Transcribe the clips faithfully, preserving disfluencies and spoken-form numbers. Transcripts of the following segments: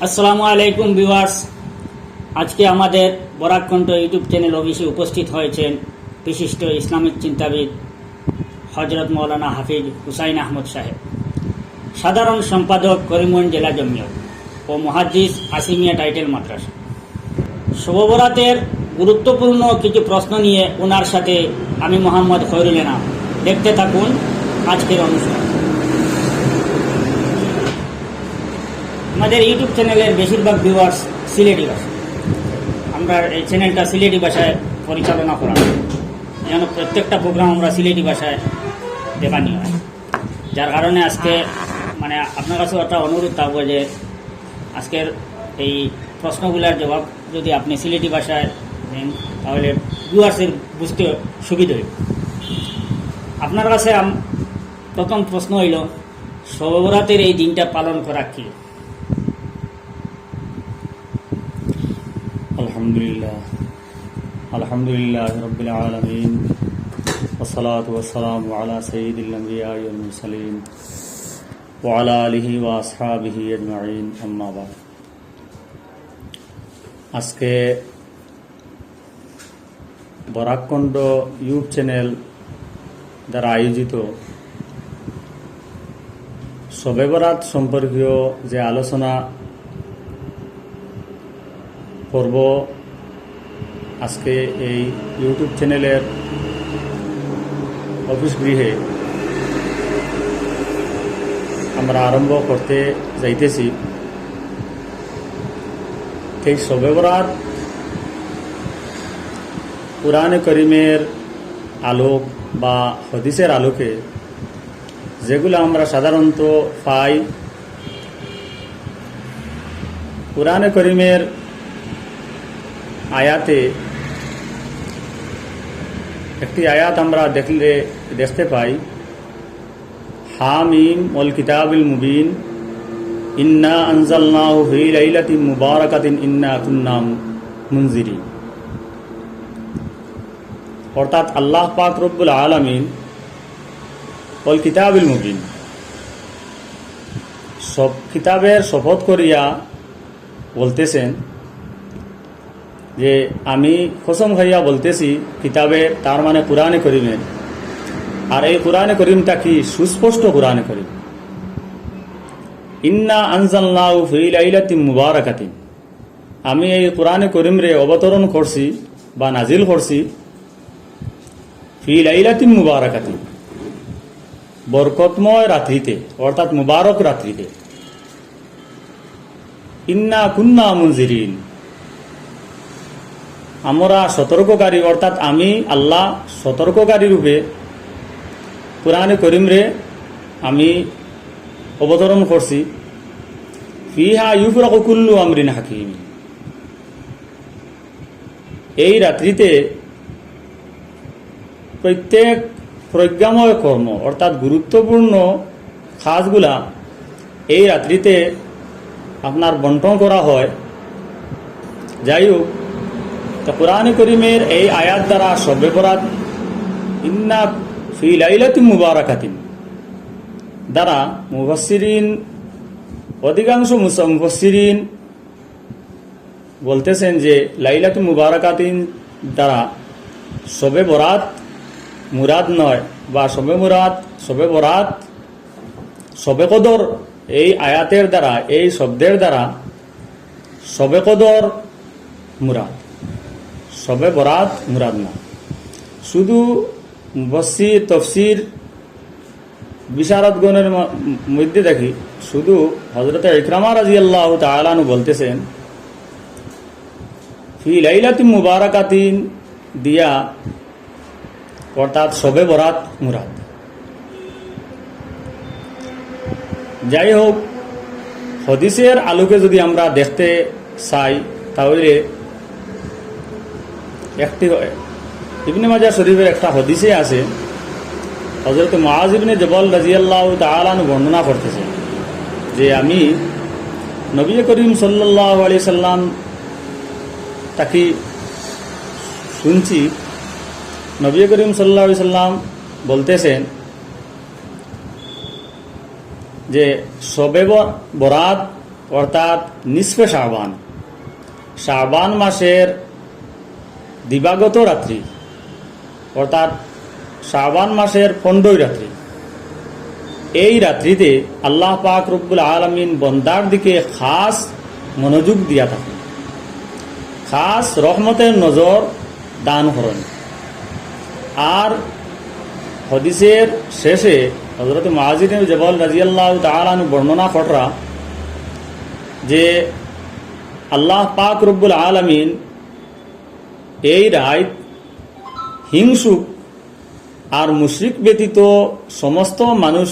আসসালামু আলাইকুম ভিউয়ার্স, আজকে আমাদের বরাক কণ্ঠ ইউটিউব চ্যানেল অফিসে উপস্থিত হয়েছেন বিশিষ্ট ইসলামিক চিন্তাবিদ হজরত মৌলানা হাফিজ হুসাইন আহমদ সাহেব, সাধারণ সম্পাদক করিমগঞ্জ জেলা জমিয়ত ও মুহাদ্দিস আসিমিয়া টাইটেল মাদ্রাসা। শবে বরাতের গুরুত্বপূর্ণ কিছু প্রশ্ন নিয়ে ওনার সাথে আমি মোহাম্মদ খয়রুল এনাম। দেখতে থাকুন আজকের অনুষ্ঠান। আমাদের ইউটিউব চ্যানেলের বেশিরভাগ ভিউয়ার্স সিলেটি ভাষা। আমরা এই চ্যানেলটা সিলেটি ভাষায় পরিচালনা করা হয়, যেন প্রত্যেকটা প্রোগ্রাম আমরা সিলেটি ভাষায় দেখানি হয়, যার কারণে আজকে মানে আপনার কাছেও একটা অনুরোধ থাকবো যে আজকের এই প্রশ্নগুলোর জবাব যদি আপনি সিলেটি ভাষায় দেন, তাহলে ভিউয়ার্সের বুঝতে সুবিধা হইব। আপনার কাছে আম- প্রথম প্রশ্ন হইল, শবে বরাতের এই দিনটা পালন করা কি? আলহামদুলিল্লাহ। আলহামদুলিল্লাহ রাব্বিল আলামিন। والصلاة والسلام على سيد الأنبياء والمرسلين وعلى آله وأصحابه أجمعين، أما بعد। আজকে বরাক কণ্ঠ ইউটিউব চ্যানেল দ্বারা আয়োজিত শবে বরাত সম্পর্কীয় যে আলোচনা পর্ব আজকে এই ইউটিউব চ্যানেলের অফিস গৃহে আমরা আরম্ভ করতে যাইতেছি। এই শবে বরাত কোরআনে করিমের আলোক বা হাদিসের আলোকে যেগুলো আমরা সাধারণত পাই, কোরআনে করিমের আয়াতে একটি আয়াত আমরা দেখলে, দেখতে পাই, হামিম ওয়াল কিতাবিল মুবিন, ইন্না আনজালনাহু ফি লাইলাতিন মুবারাকাতিন ইন্না কুন্না মুনজিরিন। অর্থাৎ আল্লাহ পাক রব্বুল আলামিন ওয়াল কিতাবিল মুবিন, সব কিতাবের শপথ করিয়া বলতেছেন যে, আমি কসম খাইয়া বলতেছি কিতাবের, তার মানে কোরআনে করিমের, আর এই কোরআনে করিমটা কি? সুস্পষ্ট কোরআনে করিম। ইন্না আনজালনাহু ফি লাইলাতিন মুবারাকাতিন, আমি এই কোরআনে করিমরে অবতরণ করছি বা নাজিল করছি ফি লাইলাতিন মুবারাকাতিন, বরকতময় রাত্রিতে, অর্থাৎ মুবারক রাত্রিতে। ইন্না কুন্না মুনজিরিন, আমরা সতর্ককারী, অর্থাৎ আমি আল্লাহ সতর্ককারী রূপে কোরআনে করিমরে আমি অবতরণ করছি। ফিহা ইউফরাকু কুল্লু আমরিন হাকিম, এই রাত্রিতে প্রত্যেক প্রজ্ঞাময় কর্ম, অর্থাৎ গুরুত্বপূর্ণ কাজগুলা এই রাত্রিতে আপনার বন্টন করা হয়। যাই হোক, তো কোরআনে করিমের এই আয়াত দ্বারা শবে বরাত, ইন্না ফি লাইলাতিন মুবারাকাতিন দ্বারা মুফাসসিরিন, অধিকাংশ মুসা-, মুফাসসিরিন বলতেছেন যে লাইলাতুল মুবারাকাতিন দ্বারা শবে বরাত মুরাদ নয়, বা শবে মুরাদ, শবে বরাত, শবে কদর, এই আয়াতের দ্বারা, এই শব্দের দ্বারা শবে কদর মুরাদ, শবে বরাত মুরাদ না। শুধু মুফাসসির, তফসির বিশারদগণের ম-, মধ্যে দেখি শুধু হযরতে ইকরামা রাদিয়াল্লাহু তাআলা আনহু বলতেছেন, ফি লাইলাতিন মুবারাকাতিন দিয়া, অর্থাৎ শবে বরাত মুরাদ। যাই হোক, হাদিসের আলোকে যদি আমরা দেখতে চাই, তাহলে একটি ইবনে মাজাহ শরীফের একটা হাদিসে আছে, হযরত মুআজ ইবনে জবাল রাদিয়াল্লাহু তাআলা আনহু বর্ণনা করতেছেন যে আমি নবী করিম সাল্লাল্লাহু আলাইহি সাল্লাম থাকি শুনছি, নবী করিম সাল্লাল্লাহু আলাইহি সাল্লাম বলতেছেন যে শবে ব-, বরাত অর্থাৎ নিসফে শাবান, শাবান মাসের দিবাগত রাত্রি, অর্থাৎ শাবান মাসের পনেরোই রাত্রি। এই রাত্রিতে আল্লাহ পাক রব্বুল আলামিন বন্দার দিকে খাস মনোযোগ দিয়া থাকেন, খাস রহমতের নজর দান করেন। আর হাদিসের শেষে হযরত মুআজ ইবনে জবাল রাদিয়াল্লাহু তাআলা আনহু বর্ণনা কররা যে আল্লাহ পাক রব্বুল আলামিন এই রাইত হিংসুক আর মুশরিক ব্যতীত সমস্ত মানুষ,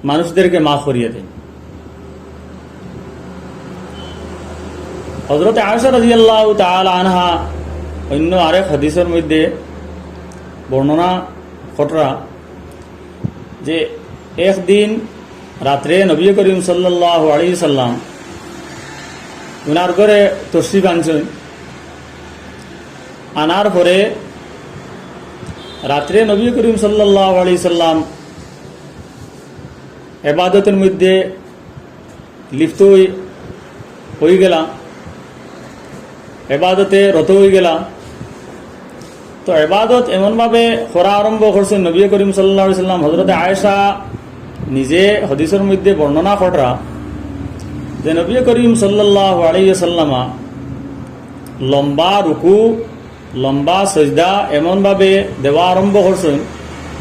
মানুষদেরকে মাফ করিয়া দেন। হযরত আয়েশা রাদিয়াল্লাহু তাআলা আনহা অন্য আরেক হাদিসের মধ্যে বর্ণনা কররা যে একদিন রাত্রে নবী করিম সাল্লাল্লাহু আলাইহি সাল্লাম উনার ঘরে তশরিফ আনছেন। আনার পরে রাত্রে নবী করিম সাল্লাল্লাহু আলাইহি সাল্লাম এবাদতের মধ্যে লিপ্ত হই, হই গেলা, এবাদতে রত হই গেলা। তো এবাদত এমনভাবে করা আরম্ভ করছেন নবী করিম সাল্লাল্লাহু আলাইহি সাল্লাম, হযরত আয়েশা নিজে হাদিসের মধ্যে বর্ণনা কররা যে নবী করিম সাল্লাল্লাহু আলাইহি সাল্লামা লম্বা রুকু, লম্বা সজদা এমনভাবে দেওয়া আরম্ভ করছেন।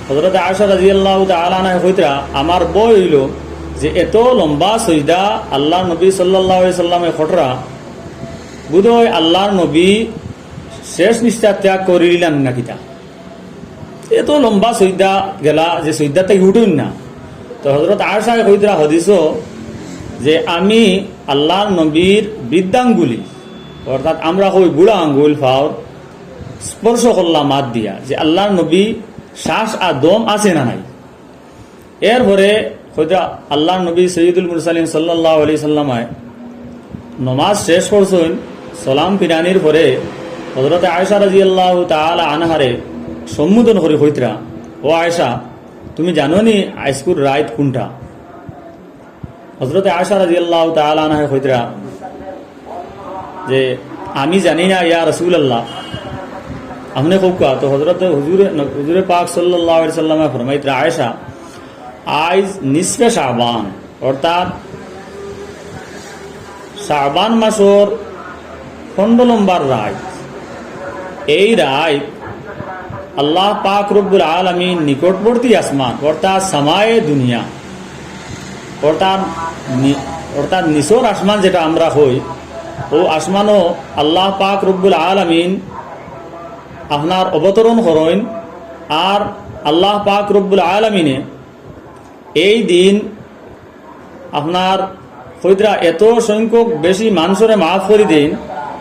হযরত আয়েশা রাদিয়াল্লাহু তাআলা আনহা কইতরা, আমার ভয় হইল যে এত লম্বা সজদা আল্লাহর নবী সাল্লাল্লাহু আলাইহি সাল্লামে কররা, বোধহয় আল্লাহর নবী শেষ নিঃশ্বাস ত্যাগ করিলেন না কিতা। এত লম্বা সজদা গেলা যে সজদা থাকি উঠইন না। তো হযরত আয়েশায় কইতরা হাদিসও যে আমি আল্লাহর নবীর বৃদ্ধাঙ্গুলি, অর্থাৎ আমরা কই বুড়া আঙ্গুল পাওর স্পর্শ করলাম আত দিয়া, যে আল্লাহর নবী শ্বাস আর দম আছে না নাই। এরপরে কইতরা আল্লাহর নবী সৈয়দুল মুরসালিন সাল্লাল্লাহু আলাইহি সাল্লামায় নমাজ শেষ করছইন, সালাম ফিরানির পরে হযরত আয়েশা রাদিয়াল্লাহু তাআলা আনহারে সম্বোধন করি কইতরা, ও আয়েশা, তুমি জানো নি আইজকুর রাইত কোনটা? হযরত আয়েশা রাদিয়াল্লাহু তাআলা আনহা কইতরা যে আমি জানি না ইয়া রাসূলুল্লাহ, আপনে কউক্কা। তো হযরত হুজুরে, হুজুরে পাক সাল্লাল্লাহু আলাইহি সাল্লামে ফরমাইতরা, আয়েশা, আইজ নিসফে শাবান, অর্থাৎ শাবান মাসর পনেরো নম্বর রাইত। এই রাইত আল্লাহ পাক রব্বুল আলামিন নিকটবর্তী আসমান, অর্থাৎ সামায়ে দুনিয়া, অর্থাৎ নি-, অর্থাৎ নিচর আসমান যেটা আমরা কই, ও আসমানও আল্লাহ পাক রব্বুল আলামিন আপনার অবতরণ করইন। আর আল্লাহ পাক রব্বুল আলামিনে এই দিন আপনার কইতরা এত সংখ্যক বেশি মানুষরে মাফ করি দেইন।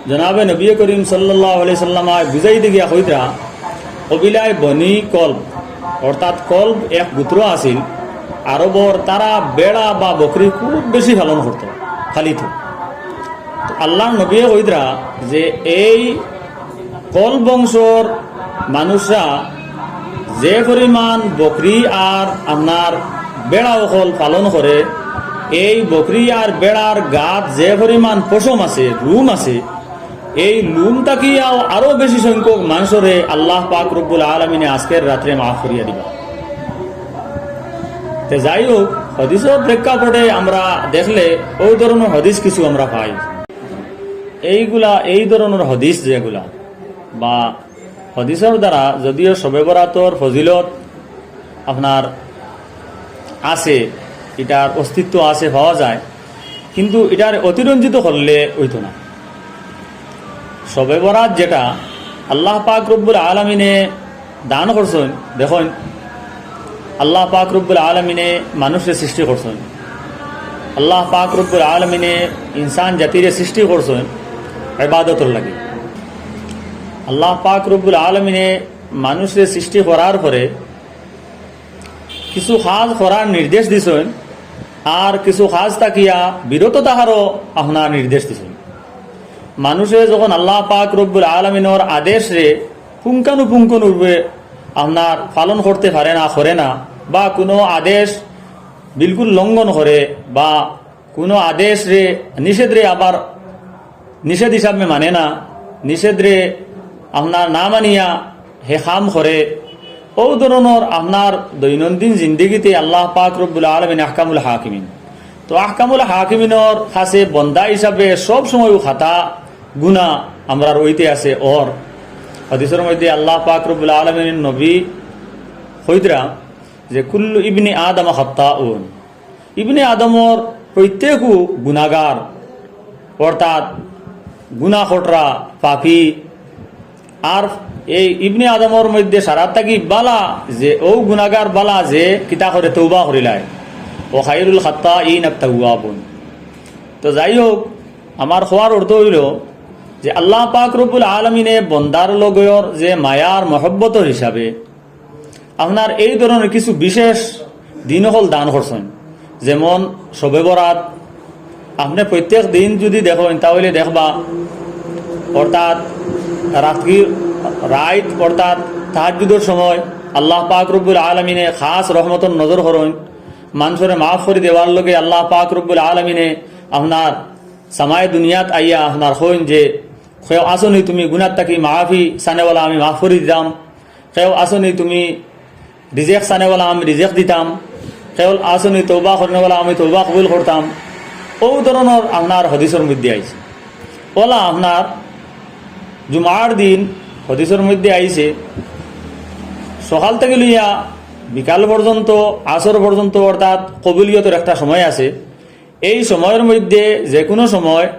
জনাবে নবী করিম সাল্লাল্লাহু আলাইহি সাল্লামায় বুঝাই দি গিয়া কইতরা, কবিলায় বনি কলব, অর্থাৎ কলব এক গোত্র আছিল আরবর, তারা বেড়া বা বকরি খুব বেশি পালন করত, পালিত। তো আল্লাহর নবীয়ে কইতরা যে এই কলব বংশর মানুষরা যে পরিমাণ বকরি আর আপনার বেড়া অকল পালন করে, এই বকরি আর বেড়ার গাত যে পরিমাণ পশম আছে, লুম আছে, এই লুম থাকিয়াও আরো বেশি সংখ্যক মানুষরে আল্লাহ পাক রব্বুল আলামিনে আজকের রাত্রে মাফ করিয়া দিবা। তে যাই হোক, হাদিসর প্রেক্ষাপটে আমরা দেখলে ওই ধরনের হাদিস কিছু আমরা পাই। এইগুলা, এই ধরনের হাদিস যেগুলা বা হাদিসর দ্বারা যদিও শবে বরাতর ফজিলত আপনার আছে, এটার অস্তিত্ব আছে, পাওয়া যায়, কিন্তু এটার অতিরঞ্জিত করলে হইতো না। শবে বরাত যেটা আল্লাহ পাক রব্বুল আলামিনে দান করছইন, দেখইন, আল্লাহ পাক রব্বুল আলামিনে মানুষরে সৃষ্টি করছইন, আল্লাহ পাক রব্বুল আলামিনে ইনসান জাতিরে সৃষ্টি করছইন ইবাদতর লাগি। আল্লাহ পাক রব্বুল আলামিনে মানুষরে সৃষ্টি করার পরে কিছু কাজ করার নির্দেশ দিছইন, আর কিছু কাজ থাকিয়া বিরত থাকারও আপনার নির্দেশ দিছইন। মানুষে যখন আল্লাহ পাক রব্বুল আলামিনর আদেশরে পুঙ্খানুপুঙ্খ রূপে আপনার পালন করতে পারে না, করে না, বা কোনো আদেশ বিলকুল লঙ্ঘন করে বা কুনু আদেশরে, নিষেধরে আবার নিষেধ হিসাবে মানে না, নিষেধরে আপনার না মানিয়া হে কাম করে, অউ ধরনর আপনার দৈনন্দিন জিন্দেগিতে আল্লাহ পাক রব্বুল আলামিন আহকামুল হাকিমিন। তো আহকামুল হাকিমিনর কাছে বন্দা হিসাবে সব সময় খাতা গুনা আমরার অইতে আছে অর। হাদিসর মধ্যে আল্লাহ পাক রব্বুল আলামিন নবী কইতরা যে, "কুল্লু ইবনি আদম খাত্তাউন।" ইবনে আদমর প্রত্যেকউ গুনাগার, অর্থাৎ গুনা খটরা, পাপী। আর এই ইবনে আদমর মধ্যে সারাত থাকি বালা যে, অউ গুনাগার বালা যে কিতা করে, তওবা করিলায়। "ওয়া খাইরুল খাত্তাইন আত-তাওয়াবুন।" তো যাই হোক, আমার কওয়ার অর্থ অইলো যে আল্লাহ পাক রব্বুল আলামিনে বন্দার লগর যে মায়ার মহব্বতর হিসাবে আপনার এই ধরনর কিছু বিশেষ দিন অকল দান করছইন, যেমন শবে বরাত। আপনে প্রত্যেক দিন যুদি দেখইন, তা অইলে দেখবা, অর্থাৎ রাত্রি, রাইত, অর্থাৎ তাহাজ্জুদর সময় আল্লাহ পাক রব্বুল আলামিনে খাস রহমতর নজর করইন, মানষরে মাফ করি দেওয়ার লগে আল্লাহ পাক রব্বুল আলামিনে আপনার সামায়ে দুনিয়াত আইয়া আপনার কইন যে, "কেউ আছোনি তুমি গুনার থাকি মাফি চানেওয়ালা, আমি মাফ করি দিতাম।" কেউ আছোনি তুমি রিজেক চানেওয়ালা, আমি রিজেক দিতাম। কেউ আছোনি তওবা করনেওয়ালা, আমি তওবা কবুল করতাম। অউ ধরনর আপনার হাদিসর মধ্যে আইছে। অলা আপনার জুমার দিন হাদিসর মধ্যে আইছে, সকাল থাকি লইয়া বিকাল পর্যন্ত, আসর পর্যন্ত, অর্থাৎ কবুলিয়তর একটা সময় আছে। এই সময়র মধ্যে যে কুনু সময়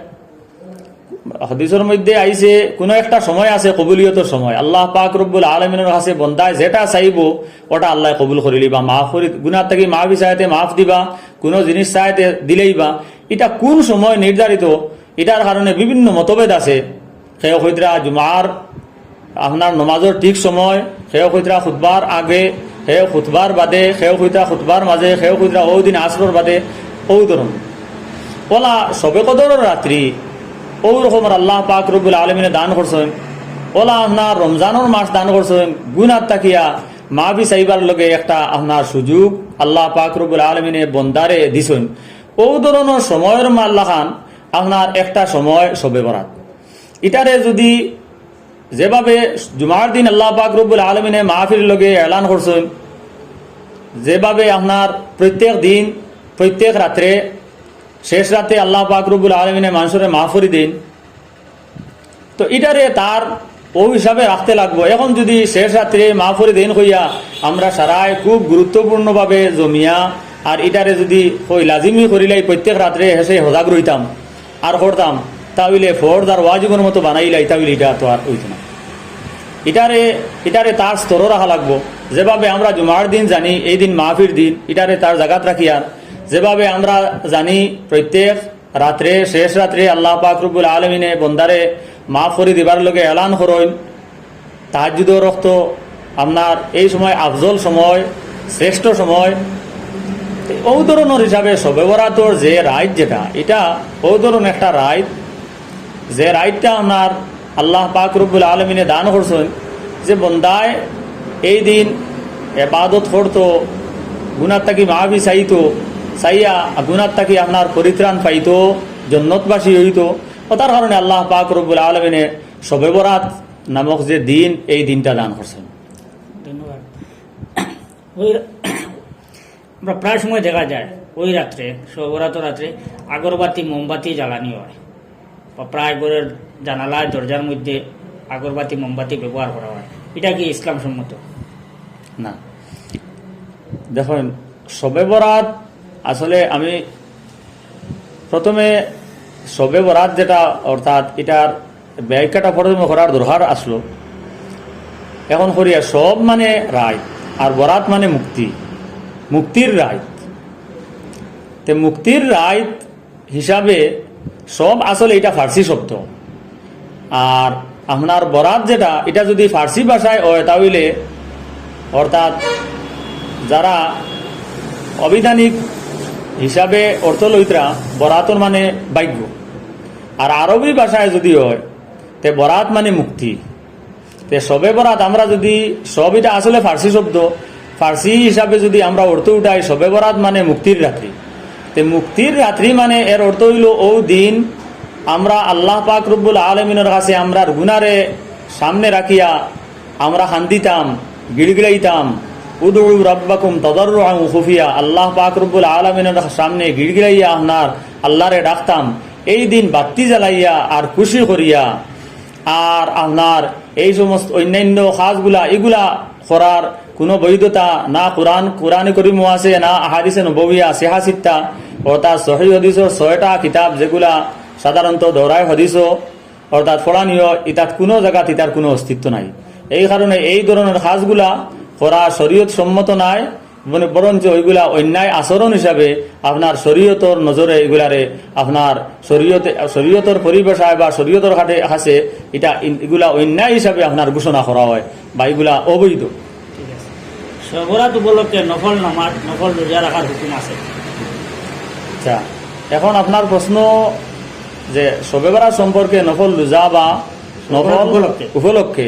হাদিসর মধ্যে আইছে, কুনু একটা সময় আছে কবুলিয়তর সময়। আল্লাহ পাক রব্বুল আলামিনর কাছে বন্দায় যেটা চাইবো, ওটা আল্লায় কবুল করিলিবা। মাফ করি, গুনার থাকি মাফি চাইতে মাফ দিবা, কুনু জিনিস চাইতে দিলাইবা। ইটা কুন সময় নির্ধারিত, ইটার কারণে বিভিন্ন মতভেদ আছে। কেউ কইতরা জুমার আপনার নমাজর ঠিক সময়, কেউ কইতরা খুতবার আগে, কেউ খুতবার বাদে, কেউ কইতরা খুতবার মাঝে, কেউ কইতরা অউ দিন আসরর বাদে, অউ ধরন। অলা শবে কদরর রাত্রি, অউ রকমর আল্লাহ পাক রব্বুল আলামিনে দান করছইন। অলা আপনার রমজানর মাস দান করছইন, গুনার থাকিয়া মাফি চাইবার লগে একটা আপনার সুযোগ আল্লাহ পাক রব্বুল আলামিনে বন্দারে দিছইন। অউ ধরনর সময়র মাল্লাখান আপনার একটা সময় শবে বরাত। ইটারে যুদি যেভাবে জুমার দিন আল্লাহ পাক রব্বুল আলামিনে মাহফিলর লগে এলান করছইন, যেভাবে আপনার প্রত্যেক দিন, প্রত্যেক রাত্রে, শেষ রাতে আল্লাহ পাক রব্বুল আলামিনে মানষরে মাফ করি দেইন, তো ইটারে তার অউ হিসাবে রাখতে লাগবো। এখন যুদি শেষ রাত্রে মাফ করি দেইন কইয়া আমরা সারায় খুব গুরুত্বপূর্ণভাবে জমিয়া আর ইটারে যুদি কই লাজিমি করিলাই প্রত্যেক রাত্রে হেষে হজাগ রইতাম, আর করতাম, তা অইলে ফরজ আর ওয়াজিবর মতো বানাইলাই, তা অইলে ইটা তো আর অইতো না। ইটারে, ইটারে তার স্তরো রাখা লাগবো। যেভাবে আমরা জুমার দিন জানি এই দিন মাফির দিন, ইটারে তার জাগাত রাখিয়ার, যেভাবে আমরা জানি প্রত্যেক রাত্রে, শেষ রাত্রে আল্লাহ পাক রব্বুল আলামিনে বন্দারে মাফ করি দিবার লগে এলান করইন, তাহাজ্জুদর অক্ত আপনার এই সময় আফজল সময়, শ্রেষ্ঠ সময়। তে অউ ধরনর হিসাবে শবে বরাতর যে রাইত যেটা, ইটা অউ ধরন একটা রাইত, যে রাইতটা আপনার আল্লাহ পাক রব্বুল আলামিনে দান করছইন, যে বন্দায় এই দিন এবাদত করতো, গুনার থাকি মাফি চাইতো, চাইয়া গুনার থাকি আপনার পরিত্রাণ পাইতো, জন্নতবাসী অইতো। অতার কারণে আল্লাহ পাক রব্বুল আলামিনে শবে বরাত নামক যে দিন, এই দিনটা দান করছইন। ধন্যবাদ। অউ রা-, আমরা প্রায় সময় দেখা যায় অউ রাত্রে, শবে বরাতর রাত্রে আগরবাতি, মোমবাতি জ্বালানি অয়, বা প্রায় ঘরর জানালায়, দরজার মধ্যে আগরবাতি, মোমবাতি ব্যবহার করা অয়। ইটা কি ইসলাম সম্মত? না। দেখইন, শবে বরাত আসলে আমি প্রথমে শবে বরাত যেটা, অর্থাৎ ইটার ব্যাখ্যাটা প্রথমে করার দরকার আসলো। এখন করিয়া শব মানে রাইত, আর বরাত মানে মুক্তি, মুক্তির রাইত। তে মুক্তির রাইত হিসাবে শব আসলে ইটা ফার্সি শব্দ। আর আপনার বরাত যেটা, ইটা যুদি ফার্সি ভাষায় অয়, তা অইলে অর্থাৎ যারা অভিধানিক হিসাবে অর্থ লইতরা, বরাতর মানে ভাগ্য। আর আরবি ভাষায় যুদি অয়, তে বরাত মানে মুক্তি। তে শবে বরাত আমরা যুদি, শব ইটা আসলে ফার্সি শব্দ, ফার্সি হিসাবে যুদি আমরা অর্থ উঠাই, শবে বরাত মানে মুক্তির রাত্রি। তে মুক্তির রাত্রি মানে এর অর্থ অইলো অউ দিন আমরা আল্লাহ পাক রব্বুল আলামিনর কাছে আমরার গুনারে সামনে রাখিয়া আমরা কান্দিতাম, গিড়গিড়াইতাম। উদউ রাব্বাকুম তাদাররুআন ওয়া খুফিয়া, আল্লাহ পাক রব্বুল আলামিনর সামনে গিড়গিড়াইয়া আপনার আল্লাহরে ডাকতাম। এই দিন বাত্তি জ্বালাইয়া আর খুশি করিয়া আর আপনার এই সমস্ত অন্যান্য কাজগুলা, ইগুলা করার কুনু বৈধতা না কোরআন, কোরআনে করিমও আছে, না আহাদিসে নববিয়া, সিহা সিত্তা, অর্থাৎ সহিহ হাদিসর ছয়টা কিতাব যেগুলা সাধারণত দৌরায় হাদিসও, অর্থাৎ ফড়ানিও, ইতাত কুনু জাগাত ইতার কুনু অস্তিত্ব নাই। এই কারণে এই ধরনর কাজগুলা করা শরীয়ত সম্মত নায়, মানে, বরঞ্চ ওইগুলা অন্যায় আচরণ হিসাবে আপনার শরীয়তর নজরে এগুলারে আপনার শরীয়তে, শরীয়তর পরিভাষায় বা শরীয়তর কাছে, কাছে ইটা ইন-, ইগুলা অন্যায় হিসাবে আপনার ঘোষণা করা হয় বা ইগুলা অবৈধ। ঠিক আছে। শবে বরাত উপলক্ষে নফল নামাজ, নফল রোজা রাখার হুকুম আছে। আচ্ছা, এখন আপনার প্রশ্ন যে শবে বরাত সম্পর্কে নফল রোজা বা শবে বরাত নফল উপলক্ষে। উপলক্ষে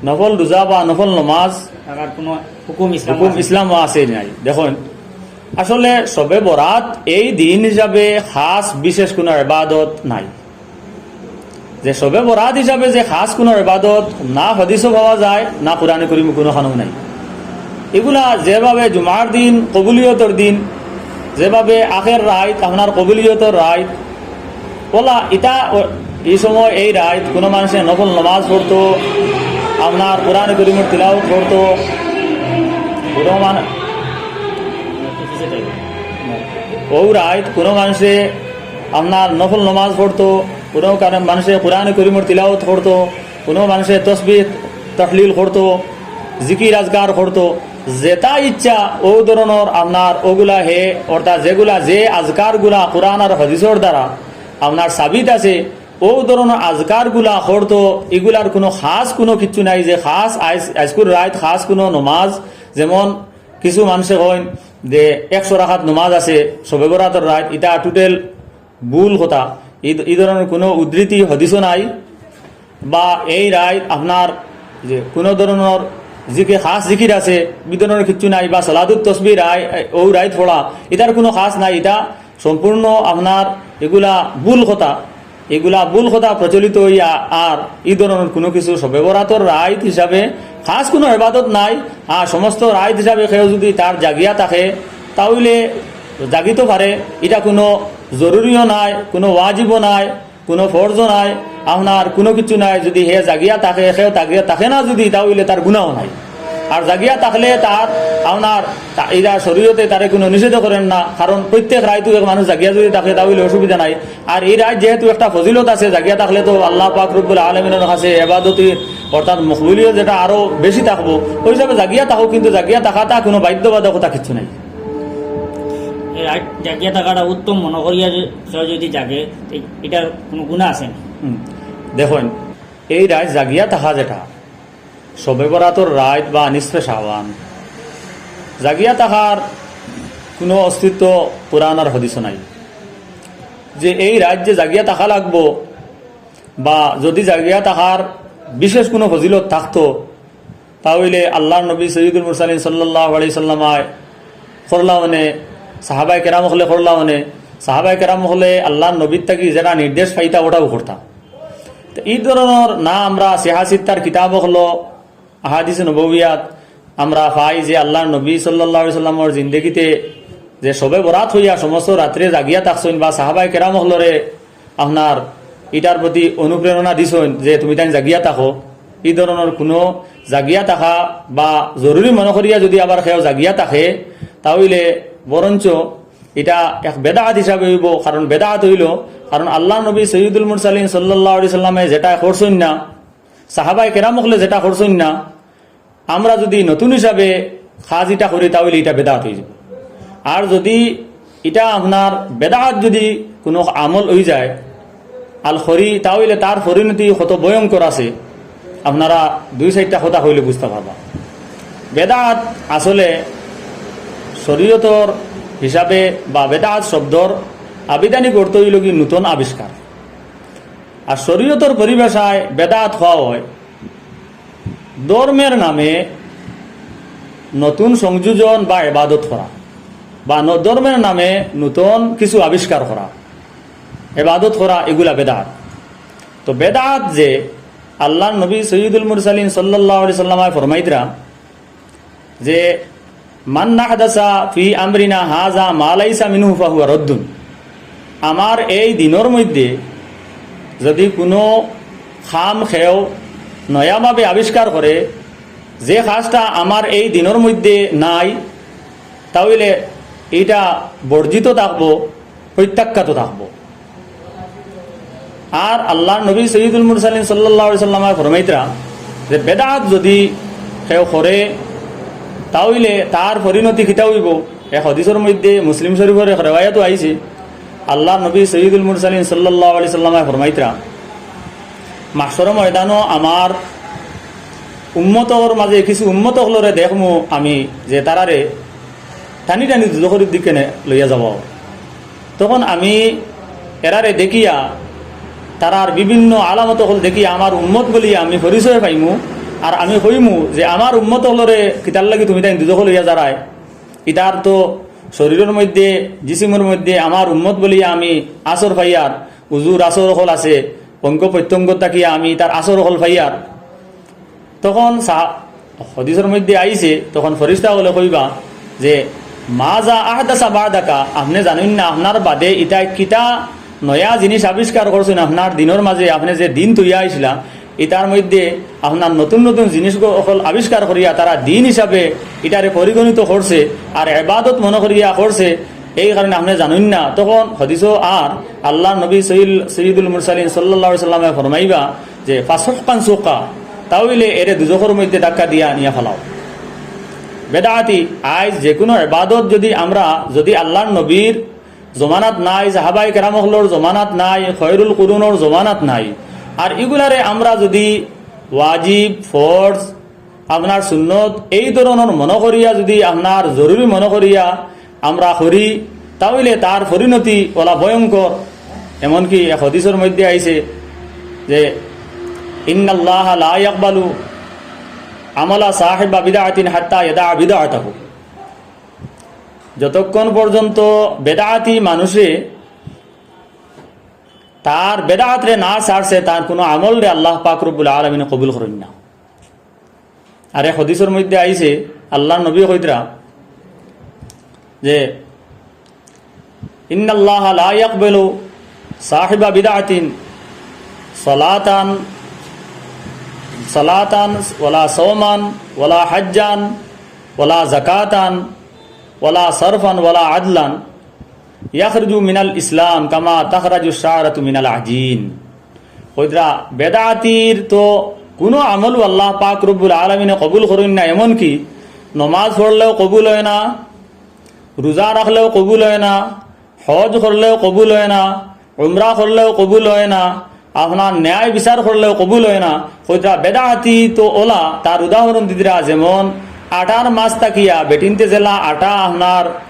নফল রোজা বা নফল নামাজ রাখার কোনো হুকুম ইসলাম হুকুম আছে? ইসলামও আছে নাই। দেখুন, আসলে শবে বরাত এই দিন হিসাবে খাস বিশেষ কোনো ইবাদত নাই। যে শবে বরাত হিসাবে যে খাস কোনো ইবাদত না হাদিসও পাওয়া যায়, না কোরআনে করিমে কোনো খানো নাই। এগুলা যেভাবে জুমার দিন, কবুলিয়তর দিন, যেভাবে আখের রাইত, আপনার কবুলিয়তর রাইত, ওলা ইতা ও-, এই সময় এই রাইত কোনো মানুষে নফল নামাজ পড়তো, আপনার কোরআনে করিমর তিলাওত করতো, কোনো মান-, ও রাইত কোনো মানুষে আপনার নফল নামাজ পড়তো, কোনো কারণ মানুষে কোরআনে করিমর তিলাওত করতো, কোনো মানুষে তসবিহ তহলিল করতো, জিকির আজকার করতো, যেটা ইচ্ছা ও ধরনর আপনার ওগুলা হে, অর্থাৎ যেগুলা যে আজকারগুলা কোরআন আর হাদিসর দ্বারা আপনার সাবিত আছে, ও ধরনর আজকারগুলা করতো, ইগুলার কোনো খাস কোনো কিচ্ছু নাই যে খাস আইজ-, আইজকুর রাইত খাস কোনো নমাজ, যেমন কিছু মানুষে কইন যে একশো রাকাত নমাজ আছে শবে বরাতর রাইত, ইটা টোটাল ভুল কথা। ই, ই ধরনর কোনো উদ্ধৃতি হাদিসও নাই, বা এই রাইত আপনার যে কোনো ধরনর জিকে খাস জিকির আছে, ই ধরনর কিচ্ছু নাই, বা সলাতুত তসবি রাই-, ও রাইত পড়া, ইটার কোনো খাস নাই। ইটা সম্পূর্ণ আপনার এগুলা ভুল কথা, এগুলা ভুল কথা প্রচলিত হইয়া আর ই ধরনর কোনো কিছু শবে বরাতর রাইত হিসাবে খাস কোনো ইবাদত নাই। আর সমস্ত রাইত হিসাবে কেউ যদি তার জাগিয়া থাকে, তাহলে জাগিতে পারে। এটা কোনো জরুরিও নাই, কোনো ওয়াজিবও নাই, কোনো ফরজও নাই, আপনার কোনো কিছু নাই। যদি হে জাগিয়া থাকে, কেউ জাগিয়া থাকে না যদি, তাহলে তার গুনাও নাই। আর জাগিয়া থাকলে তার, আপনার, তা-, এরা শরীয়তে তারে কোনো নিষেধ করেন না, কারণ প্রত্যেক রাইতও এক মানুষ জাগিয়া যদি থাকে, তাহলে অসুবিধা নাই। আর এই রাইত যেহেতু একটা ফজিলত আছে, জাগিয়া থাকলে তো আল্লাহ পাক রব্বুল আলমিনের কাছে এবাদতি অর্থাৎ মকবুলিয়ত যেটা আরো বেশি থাকবো, ওই হিসাবে জাগিয়া থাকো, কিন্তু জাগিয়া থাকাটা কোনো বাধ্যবাধকতা কিচ্ছু নাই। এই রাইত জাগিয়া থাকাটা উত্তম মনে করিয়া যে কেউ যদি জাগে, এই, এটার কোনো গুনাহ আছে না? হুম, দেখুন, এই রাইত জাগিয়া থাকা যেটা, শবে বরাতর রাইত বা নিসফে শাবান, জাগিয়া থাকার কোনো অস্তিত্ব কোরআন আর হাদিসও নাই যে এই রাইত যে জাগিয়া থাকা লাগবো, বা যদি জাগিয়া থাকার বিশেষ কোনো ফজিলত থাকতো, তাহলে আল্লাহর নবী সৈয়দুল মুরসালিন সাল্লাল্লাহু আলাইহি সাল্লামায় করলা অনে, সাহাবায়ে কেরাম অকলে করলা অনে, সাহাবায়ে কেরাম অকলে আল্লাহর নবীর থাকি যেটা নির্দেশ পাইতা ওটাও করতা। তো এই ধরনর না আমরা সিহা সিত্তার কিতাব অকলো, আহাদিস নববিয়াত আমরা পাই যে আল্লাহর নবী সাল্লাল্লাহু আলাইহি সাল্লামর জিন্দেগিতে যে শবে বরাত হইয়া সমস্ত রাত্রে জাগিয়া থাকছইন বা সাহাবায়ে কেরাম অকলরে আপনার ইটার প্রতি অনুপ্রেরণা দিছইন যে তুমি তাইন জাগিয়া থাকো, এই ধরনর কোনো জাগিয়া থাকা বা জরুরি মনে করিয়া যদি আবার কেউ জাগিয়া থাকে, তাহলে বরঞ্চ এটা এক বেদাত হিসাবে হইব। কারণ বেদাত হইল, কারণ আল্লাহর নবী সৈয়দুল মুরসালিন সাল্লাল্লাহু আলাইহি সাল্লামে যেটা করছইন না, সাহাবায়ে কেরাম অকলে যেটা করছইন না, আমরা যদি নতুন হিসাবে কাজ ইটা করি, তাহলে ইটা বেদাত হয়ে যাবে। আর যদি ইটা আপনার বেদাত যদি কোনো আমল হয়ে যায়, আল খরি, তাহলে তার পরিণতি কত ভয়ঙ্কর আছে, আপনারা দুই চাইরটা কথা কইলে বুঝতা পারবা। বেদাত আসলে শরীয়তর হিসাবে বা বেদাত শব্দর আবিধানিক অর্থ হইল কি নতুন আবিষ্কার। আর শরীয়তর পরিভাষায় বেদাত কওয়া হয় ধর্মের নামে নতুন সংযোজন বা ইবাদত করা। বা ন-, ধর্মের নামে নতুন কিছু আবিষ্কার করা, এবাদত করা, এগুলা বেদাত। তো বেদাত যে আল্লাহর নবী সৈয়দুল মুরসালিন সাল্লাল্লাহু আলাইহি সাল্লামে ফরমাইতরা যে, "মান আহদাসা ফি আমরিনা হাযা মা লাইসা মিনহু ফাহুয়া রদ্দুন।" আমার এই দ্বীনর মধ্যে যদি কুনু কাম কেউ নয়াভাবে আবিষ্কার করে, যে কাজটা আমার এই দ্বীনর মধ্যে নাই, তা অইলে ইটা বর্জিত থাকবো, প্রত্যাখ্যাত থাকবো। আর আল্লাহর নবী সৈয়দুল মুরসালিন সাল্লাল্লাহু আলাইহি সাল্লামে ফরমাইতরা যে বেদাত যদি কেউ করে, তা অইলে তার পরিণতি কিতা অইবো? এক হাদিসর মধ্যে, মুসলিম শরীফর এক রেওয়ায়াতও আইছে, আল্লাহর নবী সৈয়দুল মুরসালিন সাল্লাল্লাহু আলাইহি সাল্লামে ফরমাইতরা, "মাহশরর ময়দানো আমার উম্মতর মাঝে কিছু উম্মত অকলরে দেখমু আমি, যে তারারে টানি টানি দুজখর দিকে নে-, লইয়া যাওয়া অয়। তখন আমি এরারে দেখিয়া, তারার বিভিন্ন আলামত অকল দেখিয়া আমার উম্মত বলিয়া আমি পরিচয় পাইমু, আর আমি কইমু যে, 'আমার উম্মত অকলরে কিতার লাগি তুমি তাইন দুজখো লইয়া যারায়?' ইতার তো শরীরর মধ্যে, জিসিমর মধ্যে আমার উম্মত বলিয়া আমি আছর পাইয়ার, উজুর আছর অকল আছে, অঙ্গ প্রত্যঙ্গ থাকিয়া আমি তার আছর অকল পাইয়ার।" তখন সা-, হাদিসর মধ্যে আইছে, তখন ফিরিস্তা অকলে কইবা যে, "মাযা আহদাসা বাদাকা?" আপনে জানইন না আপনার বাদে ইতা কিতা নয়া জিনিস আবিষ্কার করছইন আপনার দ্বীনর মাঝে, আপনে যে দ্বীন থইয়া আইছলা, ইতার মধ্যে আপনার নতুন নতুন জিনিস অকল আবিষ্কার করিয়া তারা দ্বীন হিসাবে ইটারে পরিগণিত করছে, আর এবাদত মনে করিয়া করছে, এই কারণে আপনে জানইন না। তখন হাদিসও আর আল্লাহর নবী সৈল-, সৈয়দুল মুরসালিন সাল্লাল্লাহু আলাইহি সাল্লামে ফরমাইবা যে, "ফাসুহকান সুহকা", তা অইলে এরে দুজখর মধ্যে ধাক্কা দিয়া নিয়া ফালাও। বেদাতি, আইজ যে কুনু এবাদত যদি আমরা, যদি আল্লাহর নবীর জমানাত নাই, সাহাবায়ে কেরাম অকলর জমানাত নাই, খয়রুল কুরুনর জমানাত নাই, আর ইগুলারে আমরা যদি ওয়াজিব, ফরজ, আপনার সুন্নত এই ধরনর মনে করিয়া, যদি আপনার জরুরি মনে করিয়া আমরা করি, তা অইলে তার পরিণতি অলা ভয়ঙ্কর। এমনকি এক হাদিসর মধ্যে আইছে যে, "ইন্নাল্লাহা লা ইয়াকবালু আমালা সাহিবা বিদআতিন হাত্তা ইয়াদা বিদআতাহু।" যতক্ষণ পর্যন্ত বেদাতি মানুষে তার বেদাতরে না ছাড়ছে, তার কুনু আমলরে আল্লাহ পাক রব্বুল আলামিনে কবুল করইন না। আর এক হাদিসর মধ্যে আইছে, আল্লাহর নবী কইতরা যে, "ইন্নাল্লাহা লা ইয়াকবালু সাহিবা বিদআতিন সালাতান, সালাতান ওয়ালা সাওমান ওয়ালা হাজ্জান ওয়ালা যাকাতান ওয়ালা সারফান ওয়ালা আদলান ইয়াখরুজু মিনাল ইসলাম কামা তাখরাজু শারাতু মিনাল আজিন।" কইতরা, বেদাতির তো কুনু আমলও আল্লাহ পাক রব্বুল আলামিনে কবুল করইন না, এমনকি নমাজ পড়লেও কবুল অয় না, রোজা রাখলেও কবুল অয় না, হজ করলেও কবুল অয় না, উমরা করলেও কবুল অয় না, আপনার ন্যায় বিচার করলেও কবুল অয় না। কইতরা, বেদাতি তো অলা, তার উদাহরণ দিতরা, যেমন আটার মাঝ থাকিয়া বেটিন্তে যেলা আটা আপনার,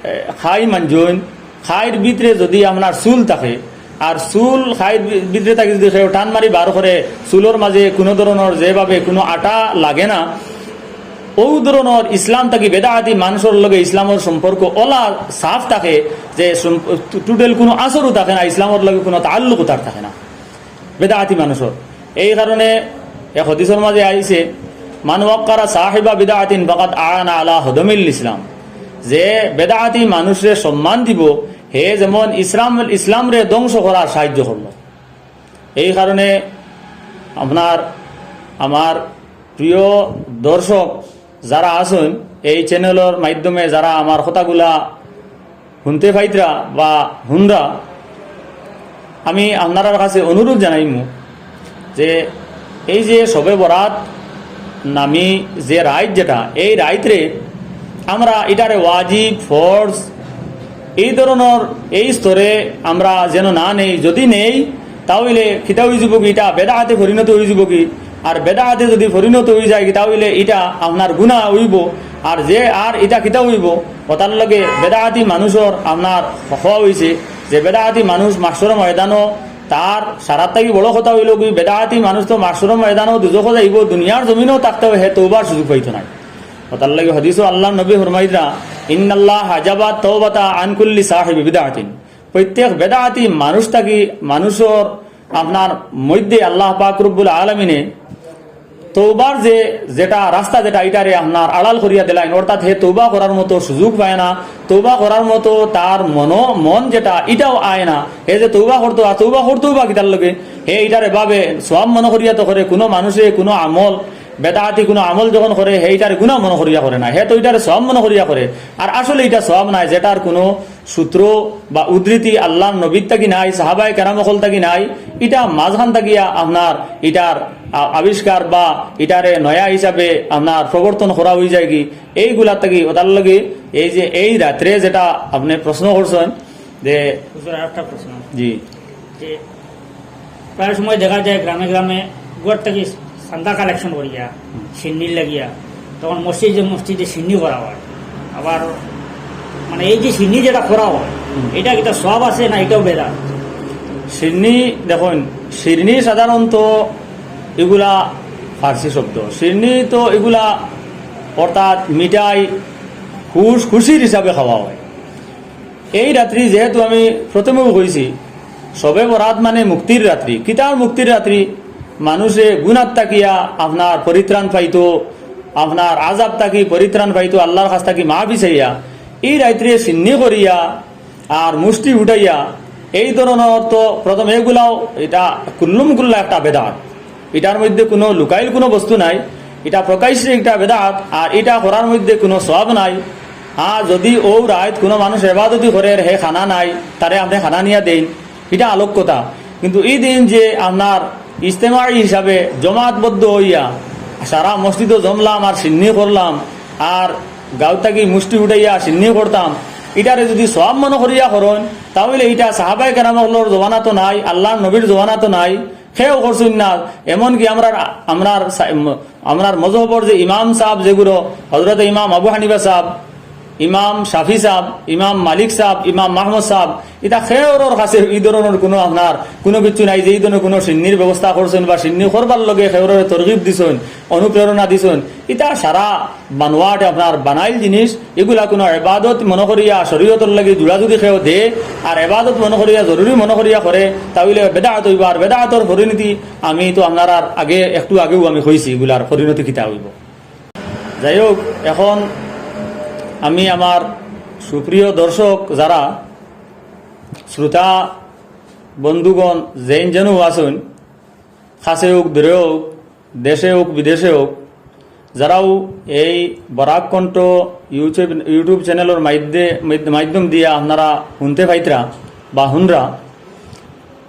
এ, খাই মানজইন, খাইর ভিতরে যদি আপনার চুল থাকে, আর চুল খাইর ভি-, ভিতরে থাকি যদি কেউ টান মারি বার করে, চুলর মাঝে কুনু ধরনর যেভাবে কুনু আটা লাগে না, অউ ধরনর ইসলাম থাকি বেদাতি মানুষর লগে ইসলামর সম্পর্ক অলা সাফ থাকে যে সম-, টোটাল কুনু আসরও থাকে না, ইসলামর লগে কুনু তাল্লুকও তার থাকে না বেদাতি মানুষর। এই কারণে এক হাদিসর মাঝে আইছে, "মান ওয়াক্কারা সাহিবা বিদআতিন ফাকাদ আআনা আলা হদমিল ইসলাম।" যে বেদাতি মানুষরে সম্মান দিবো, হে যেমন ইসলাম, ইসলামরে ধ্বংস করার সাহায্য করলো। এই কারণে আপনার, আমার প্রিয় দর্শক যারা আছইন, এই চ্যানেলর মাধ্যমে যারা আমার কথাগুলা হুনতে পাইতরা বা হুনরা, আমি আপনারার কাছে অনুরোধ জানাইমু যে এই যে শবে বরাত নামি যে রাইত যেটা, এই রাইতরে আমরা ইটারে ওয়াজিব, ফরজ, এই ধরনর এই স্তরে আমরা যেন না নেই। যদি নেই, তা অইলে কিতা অইযিবো কি, ইটা বেদাতে পরিণত অইযিবো কি। আর বেদাতে যদি পরিণত অই যায় কি, তা অইলে ইটা আপনার গুনা অইবো। আর যে, আর ইটা কিতা অইবো, অতার লগে বেদাতি মানুষর আপনার কওয়া অইছে যে বেদাতি মানুষ মাহশরর ময়দানো তার সারার থাকি বড় কথা অইলো কি, বেদাতি মানুষ তো মাহশরর ময়দানো দুজখো যাইবো, দুনিয়ার জমিনো থাকতে হে তওবার সুযোগ পাইতো নায়। অতার লাগি হাদিসও আল্লাহর নবী ফরমাইতরা ইন্নাল্লাহ হাজাবা তওবাতা আন কুল্লি সাহিবি বিদআতিন। প্রত্যেক বেদাতি মানুষ থাকি, মানুষর আপনার মধ্যে আল্লাহ পাক রব্বুল আলামিনে তওবার যে, যেটা রাস্তা, যেটা ইটারে আপনার আড়াল করিয়া দিলাইন, অর্থাৎ হে তওবা করার মতো সুযোগ পায় না, তওবা করার মতো তার মনো, মন যেটা, ইটাও আয় না। হে যে তওবা করতো, আর তওবা করতো বা কিতার লগে, হে ইটারে ভাবে সওয়াব মনো করিয়া তো করে। কোনো মানুষে কোনো আমল, বেদাতি কোনো আমল যখন করে, হে ইটারে গুনাহ মনো করিয়া করে না, হে তো ইটারে সওয়াব মনো করিয়া করে। আর আসলে ইটা সওয়াব নায়, যেটার কোনো সূত্র বা উদ্ধৃতি আল্লাহর নবীর থাকি নাই, সাহাবায়ে কেরাম অকল থাকি নাই, ইটা মাঝখান থাকিয়া আপনার ইটার আ-, আবিষ্কার বা ইটারে নয়া হিসাবে আপনার প্রবর্তন করা অই যায়গি। এইগুলার থাকি ওটার লগে এই যে এই রাত্রে যেটা আপনি প্রশ্ন করছেন যে হুজুর, আরেকটা প্রশ্ন। জি। যে প্রায় সময় দেখা যায় গ্রামে গ্রামে ঘর থাকি চান্দা কালেকশন করিয়া, শিন্নির লাগিয়া, তখন মসজিদে মসজিদে শিন্নি করা হয়। আবার মানে এই যে শিন্নি যেটা করা হয়, হুম। এটা কিতা সওয়াব আছে না এটাও বেদাত? শিন্নি দেখুন, শিন্নি সাধারণত এগুলা ফার্সি শব্দ। শিন্নি তো এগুলা অর্থাৎ মিঠাই, খুশ, খুশির হিসাবে খাওয়া হয়। এই রাত্রি যেহেতু আমি প্রথমেও কইছি, শবে বরাত মানে মুক্তির রাত্রি। কিতার মুক্তির রাত্রি? মানুষে গুনাত থাকিয়া আপনার পরিত্রাণ পাইতো, আপনার আজাব থাকি পরিত্রাণ পাইতো, আল্লাহর কাছ থাকি মাফি চাইয়া। এই রাত্রে শিন্নি করিয়া আর মুষ্টি উঠাইয়া এই ধরনের তো প্রথম এগুলাও এটা কুল্লুম কুল্লা একটা বেদাত। ইটার মধ্যে কোনো লুকাইল কোনো বস্তু নাই, ইটা প্রকাশ্যে একটা বেদাত, আর ইটা করার মধ্যে কোনো সওয়াব নাই। হ্যাঁ, যদি ও রাইত কোনো মানুষ এবাদতি করে, হে খানা নাই, তারে আপনি খানা নিয়া দেইন, ইটা আলোক কথা। কিন্তু এই দিন যে আপনার ইজতেমাই হিসাবে জমাতবদ্ধ হইয়া সারা মসজিদও জমলাম আর শিন্নি করলাম, আর গাঁও থাকি মুষ্টি উঠাইয়া শিন্নি করতাম, ইটারে যদি সওয়াব মনে করিয়া করইন, তাহলে ইটা সাহাবায়ে কেরাম অকলর জমানাত নাই, আল্লাহর নবীর জমানাত নাই, কেউ করছইন না। এমনকি আমরার, আমরার সা-, আমরার মজহবর যে ইমাম সাহেব যেগুলো, হযরত ইমাম আবু হানিফা সাহেব, ইমাম শাফি সাহেব, ইমাম মালিক সাহেব, ইমাম মাহমুদ সাহেব, ইতা কেউরর কাছে ই ধরনের কোনো আপনার কোনো কিছু নাই যে ই ধরনের কোনো শিন্নির ব্যবস্থা করছইন বা শিন্নি করবার লগে কেউররে তরগিব দিছইন, অনুপ্রেরণা দিছইন। ইতা সারা বানোয়াট আপনার বানাইল জিনিস, এগুলা কোনো এবাদত মনে করিয়া শরীয়তর লাগি জুড়া যদি কেউ দে, আর এবাদত মনে করিয়া জরুরি মনে করিয়া করে, তাহলে বেদাত হইব। আর বেদাতর পরিণতি আমি তো আপনারার আগে, একটু আগেও আমি কইছি এগুলার পরিণতি কিতা হইব। যাই হোক, এখন আমি আমার সুপ্রিয় দর্শক যারা, শ্রোতা বন্ধুগণ, যেইন যেনও আছইন, কাছে হোক, দূরে হোক, দেশে হোক, বিদেশে হোক, যারাও এই বরাক কণ্ঠ YouTube, YouTube চ্যানেলর মাধ্যে-, মাধ্যম দিয়া আপনারা হুনতে পাইতরা বা হুনরা,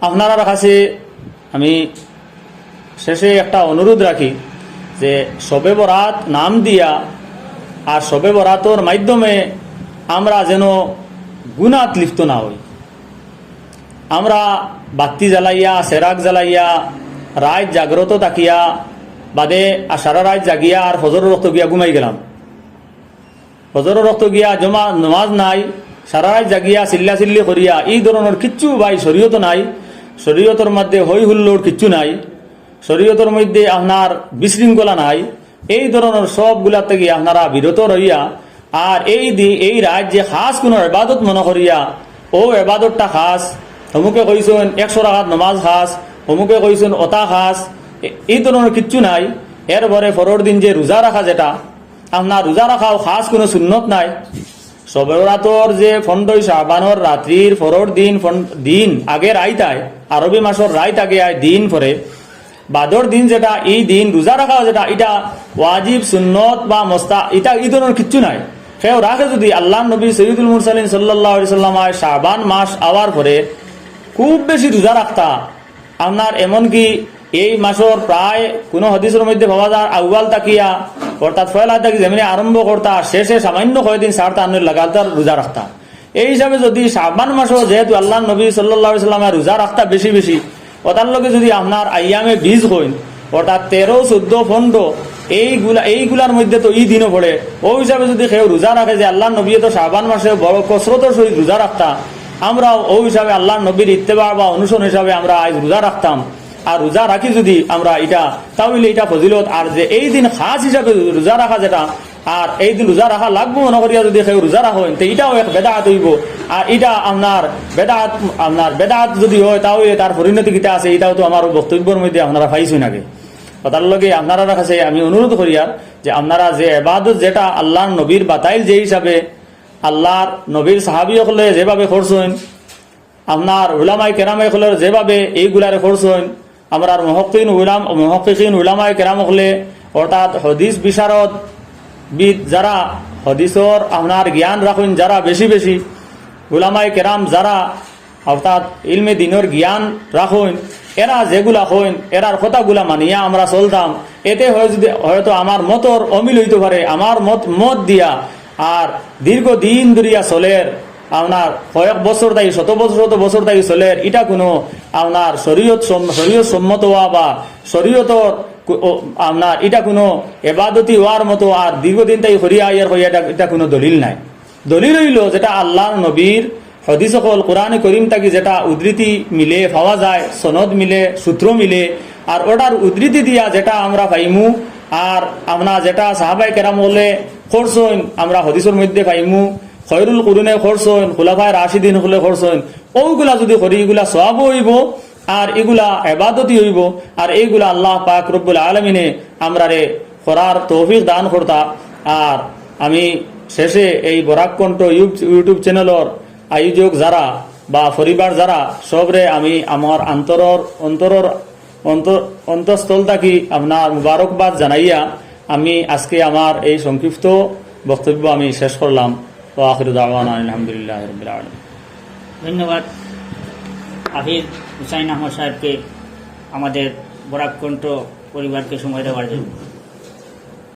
আপনারার কাছে আমি শেষে একটা অনুরোধ রাখি যে শবে বরাত নাম দিয়া আর শবে বরাতর মাধ্যমে আমরা যেন গুনাত লিপ্ত না হই। আমরা বাত্তি জ্বালাইয়া, সেরাক জ্বালাইয়া, রাইত জাগ্রত থাকিয়া, বাদে আর সারা রাইত জাগিয়া আর ফজরর ওয়াক্ত গিয়া ঘুমাই গেলাম। ফজরর ওয়াক্ত গিয়া জমা নমাজ নাই, সারা রাইত জাগিয়া চিল্লা চিল্লি করিয়া, ই ধরনের কিচ্ছু ভাই শরীয়তো নাই। শরীয়তর মধ্যে হই হুল্লোড় কিচ্ছু নাই। শরীয়তর মধ্যে আপনার বিশৃঙ্খলা নাই। এই ধরনের সবগুলা থাকি আপনারা বিরত রইয়া, আর এই দি-, এই রাইত যে খাস কোনো এবাদত মনে করিয়া, ও এবাদতটা খাস, অমুকে কইছইন একশো রাকাত নমাজ খাস, অমুকে কইছইন ওতা খাস, এ-, এই ধরনের কিচ্ছু নাই। এরপরে পরের দিন যে রোজা রাখা যেটা, আপনার রোজা রাখাও খাস কোনো সুন্নত নাই। শবে বরাতর যে পনেরোই শাবানর রাত্রির পরের দিন, পন-, দিন আগে রাইত আয়, আরবি মাসর রাইত আগে আয়, দিন পরে, বাদর দিন যেটা, এই দিন রোজা রাখা যেটা, এটা ওয়াজিব, সুন্নত বা মোস্তা-, এটা এই ধরনের কিচ্ছু নাই। কেউ রাখে যদি, আল্লাহর নবী সৈয়দুল মুরসালিন সাল্লাল্লাহু আলাইহি সাল্লাম আয় শাবান মাস আওয়ার পরে খুব বেশি রোজা রাখতা, আপনার এমনকি এই মাসর প্রায় কোনো হাদিসর মধ্যে পাওয়া যায়, আউয়াল তাকিয়া, অর্থাৎ পয়লা থাকি যেমনি আরম্ভ করতা, শেষে সামান্য কয়দিন ছাড়তা, আপনি লাগাতার রোজা রাখতা। এই হিসাবে যদি শাবান মাসও যেহেতু আল্লাহর নবী সাল্লাল্লাহু আলাইহি সাল্লামে রোজা রাখতা বেশি বেশি, ওটার লগে যদি আপনার আইয়ামে বিজ হইন, অর্থাৎ তেরো, চোদ্দ, পনেরো, এইগুলা, এইগুলার মধ্যে তো ই দিনও পড়ে। ও হিসাবে যদি কেউ রোজা রাখে যে আল্লাহর নবী তো শাবান মাসে বড় কসরতর সহিত রোজা রাখতা, আমরাও ও হিসাবে আল্লাহর নবীর ইত্তেবা বা অনুসরণ হিসাবে আমরা আজ রোজা রাখতাম। আর রোজা রাখি যদি আমরা এটা, তাহলে এটা ফজিলত। আর যে এই দিন খাস হিসাবে রোজা রাখা যেটা, আর এই দিন রোজা রাখা লাগবো মনে করিয়া যদি কেউ রোজা রাখইন, তে ইটাও এক বেদাত অইবো। আর ইটা আপনার বেদাত, আপনার বেদাত যদি অয়, তাও এ তার পরিণতি কিতা আছে, ইটাও তো আমার বক্তব্যর মধ্যে আপনারা পাইছইন আগে। অতার লগে আপনারার কাছে আমি অনুরোধ করিয়ার যে আপনারা যে এবাদত যেটা আল্লাহর নবীর বাতাইল যে হিসাবে, আল্লাহর নবীর সাহাবী অকলে যেভাবে করছইন, আপনার উলামায়ে কেরাম অকলে যেভাবে এইগুলারে করছইন, আমরার মুহাক্কিকিন উলাম-, মুহাক্কিকিন উলামায়ে কেরাম অকলে, অর্থাৎ হাদিস বিশারদ বিদ যারা, হাদিসর আপনার জ্ঞান রাখইন যারা বেশি বেশি, উলামায়ে কেরাম যারা অর্থাৎ ইলমে দ্বীনর জ্ঞান রাখইন, এরা যেগুলা কইন, এরার কথাগুলা মানিয়া আমরা চলতাম। এতে হয় যদি, হয়তো আমার মতর অমিল অইতো পারে, আমার মত, মত দিয়া আর দীর্ঘ দিন ধরিয়া চলের, আপনার কয়েক বছর থাকি, শত বছর, শত বছর থাকি চলের, ইটা কুনু আপনার শরীয়ত সম-, শরীয়ত সম্মত অওয়া বা শরীয়তর কু-, ও, আপনার ইটা কুনু এবাদতি অওয়ার মতো আর দীর্ঘদিন থাকি করিয়া আইয়ার কইয়া ইটা, ইটা কুনু দলিল নায়। দলিল অইলো যেটা আল্লাহর নবীর হাদিস অকল, কোরআনে করিম থাকি যেটা উদ্ধৃতি মিলে, পাওয়া যায়, সনদ মিলে, সূত্র মিলে, আর অটার উদ্ধৃতি দিয়া যেটা আমরা পাইমু, আর আমরা যেটা সাহাবায়ে কেরাম অকলে করছইন, আমরা হাদিসর মধ্যে পাইমু, খয়রুল কুরুনে করছইন, খুলাফায়ে রাশিদিন অকলে করছইন, অগুলা যদি করি, ইগুলা সওয়াবও অইবো, আর ইগুলা এবাদতি অইবো, আর এইগুলা আল্লাহ পাক রব্বুল আলামিনে আমরারে করার তৌফিক দান করতা। আর আমি শেষে এই বরাক কণ্ঠ ইউব-, YouTube চ্যানেলর আয়োজক যারা বা পরিবার যারা, সবরে আমি আমার অন্তরর, অন্তরর, অন্তর-, অন্তঃস্থল থাকি আপনার মুবারকবাদ জানাইয়া আমি আজকে আমার এই সংক্ষিপ্ত বক্তব্য আমি শেষ করলাম। ওয়া আখিরু দাওয়ানা আলহামদুলিল্লাহি রাব্বিল আলামিন। ধন্যবাদ হাফিজ হুসাইন আহমদ সাহেবকে আমাদের বরাক কণ্ঠ পরিবারকে সময় দেওয়ার জন্য।